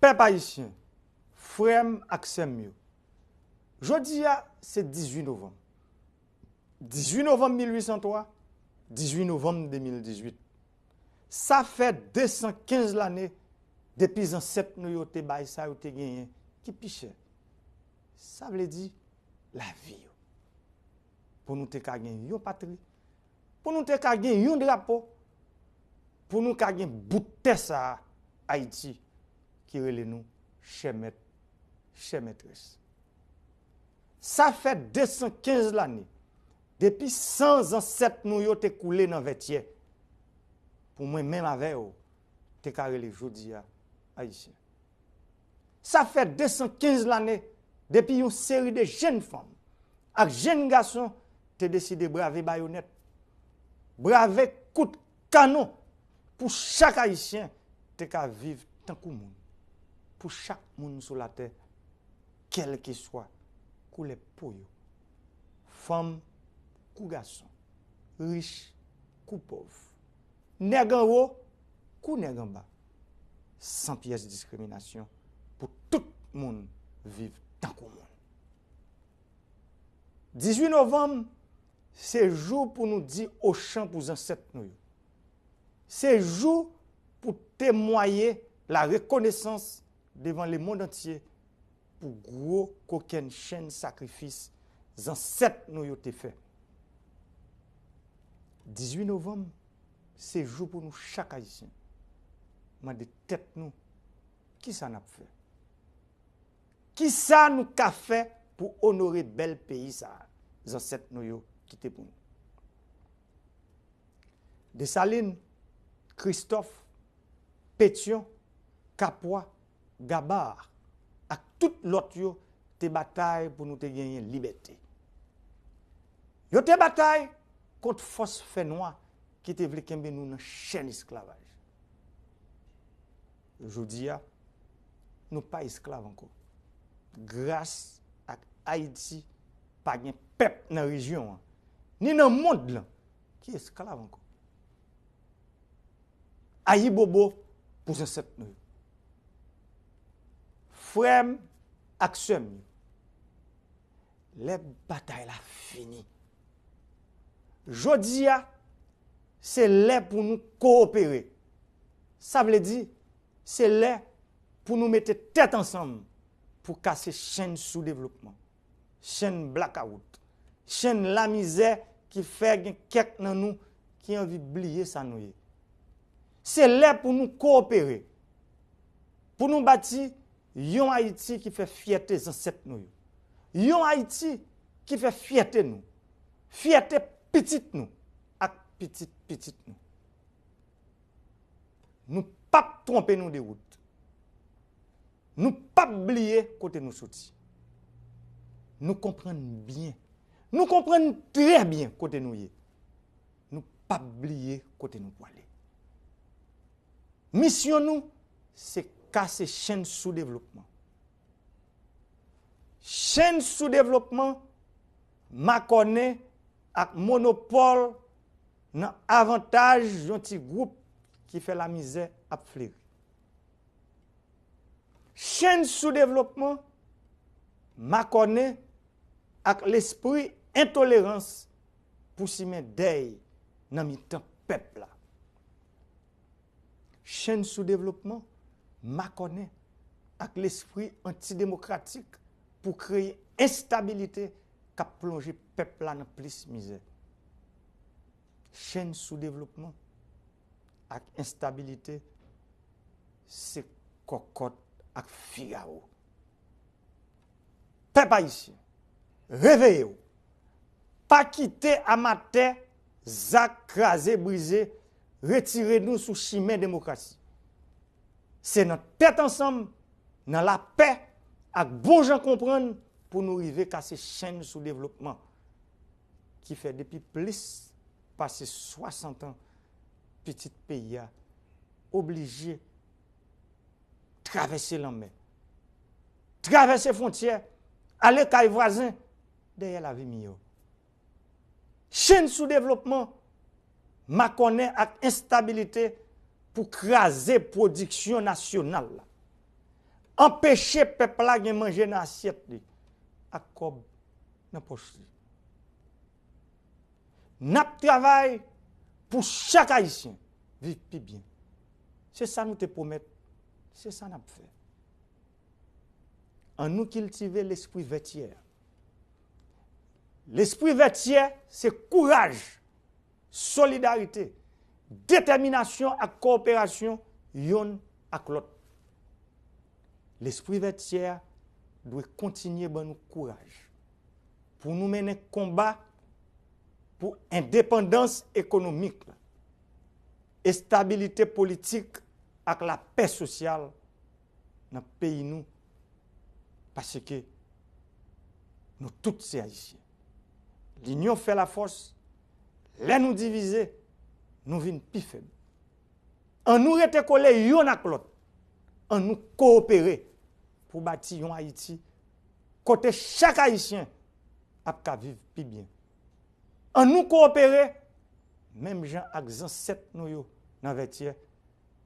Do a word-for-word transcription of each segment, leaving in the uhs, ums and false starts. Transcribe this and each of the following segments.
Pèp ayisyen, frè m ak sè m yo, jodi a se dizuit novanm. Dizuit novanm mil uit san twa, dizuit novanm de mil dizuit. Sa fè de san kenz lane depi zansèt nou yo te bay sa yo te genyen ki pi chè. Sa vle di lavi yo. Pou nou te ka gen yon patri, pou nou te ka gen yon drapo, pou nou ka gen bout tè sa a, Ayiti, ki rele nou chè mèt, chè mètrès. Sa fè de san kenz lane depi san zansèt nou yo te koule nan Vètyè, pou mwen menm avè w te ka rele jodi a Ayisyen. Sa fè de san kenz lane depi yon seri de jèn fanm ak jèn gason te deside brave bayonèt, brave kout kanon pou chak Ayisyen te ka viv tankou moun, pou chak moun sou latè, kèlkeswa koulè po yo, fanm kou gason, rich kou pòv, nèg anwo kou nèg anba, san pyès diskriminasyon, pou tout moun viv tankou moun. Dizuit novanm, se jou pou nou di ochan pou zansèt nou yo. Se jou pou temwaye la rekonesans devan lemonn antye pou gwo kokenn chenn sakrifis zansèt nou yo te fè. Dizuit novanm, se jou pou nou chak Ayisyen mande tèt nou, kisa n ap fè? Kisa nou ka fè pou onore bèl peyi sa a zansèt nou yo kite pou nou? Desalin, Kristòf, Petyon, Kapwa, Gaba ak tout lòt yo te batay pou nou te genyen libète. Yo te batay kont fòs fènwa ki te vle kenbe nou nan chèn esklavaj. Jodi a, nou pa esklav ankò. Gras ak Ayiti, pa gen pèp nan rejyon an, ni nan mond lan, ki esklav ankò. Ayibobo pou zansèt nou yo. Frè m ak sè m yo, lè batay la fini. Jodi a, se lè pou nou kowopere. Sa vle di, se lè pou nou mete tèt ansanm pou kase chenn soudevlopman, chenn blakawout, chenn lamizè ki fè gen kèk nan nou ki anvi bliye sa nou ye. Se lè pou nou kowopere, pou nou bati yon Ayiti ki fè fyète zansèt nou yo. Yon Ayiti ki fè fyète nou, fyète pitit nou ak pitit pitit nou. Nou p ap twonpe nou de wout. Nou p ap bliye kote nou soti. Nou konprann byen. Nou konprann trè byen kote nou ye. Nou p ap bliye kote nou pwale. Misyon nou, se kase chenn soudevlopman. Chenn soudevlopman makònen ak monopòl nan avantaj yon ti gwoup ki fè lamizè ap fleri. Chenn soudevlopman makònen ak lespri entolerans pou simen dèy nan mitan pèp la. Chenn soudevlopman makònen ak lespri antidemokratik pou kreye enstabilite k ap plonje pèp la nan plis mizè. Chenn soudevlopman ak enstabilite se kòkòt ak figawo. Pèp ayisyen, reveye w! Pa kite amatè zak kraze brize retire nou sou chimen demokrasi. Se nan tèt ansanm, nan lapè ak bon jan konprann pou nou rive kase chenn soudevlopman ki fè depi plis pase swasant an pitit peyi a oblije travèse lanmè, travèse fwontyè, ale kay vwazen dèyè lavi miyò. Chenn soudevlopman makònen ak enstabilite pou kraze pwodiksyon nasyonal la. Anpeche pèp la gen manje nan asyèt li ak kòb nan pòch li. N ap travay pou chak Ayisyen viv pi byen. Se sa nou te pwomèt, se sa n ap fè. Annou kiltive lespri vètyè. Lespri vètyè se kouraj, solidarite, detèminasyon ak kowoperasyon yonn ak lòt. Lespri vètyè a dwe kontinye ban nou kouraj pou nou mennen konba pou endepandans ekonomik la, estabilite politik ak lapè sosyal nan peyi nou, paske nou tout se Ayisyen. Linyon fè lafòs, lè nou divize, nou vin pi fèb. Annou rete kole yonn ak lòt, annou kowopere pou bati yon Ayiti kote chak Ayisyen ap ka viv pi byen. Annou kowopere, menm jan ak zansèt nou yo nan Vètyè,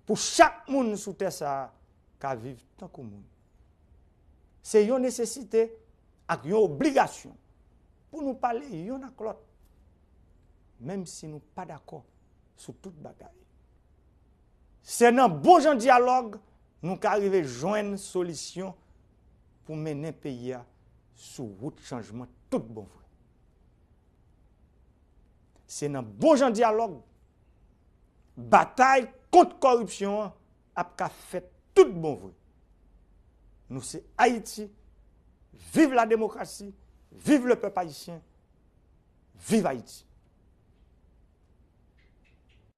pou chak moun sou tè sa a ka viv tankou moun. Se yon nesesite ak yon obligasyon pou nou pale yonn ak lòt, menm si nou pa dakò sou tout bagay. Se nan bon jan dyalòg nou ka rive jwenn solisyon pou mennen peyi a sou wout chanjman tout bon vre. Se nan bon jan dyalòg batay kont kòripsyon an ap ka fèt tout bon vre. Nou se Ayiti, viv la demokrasi, viv le pèp ayisyen, viv Ayiti.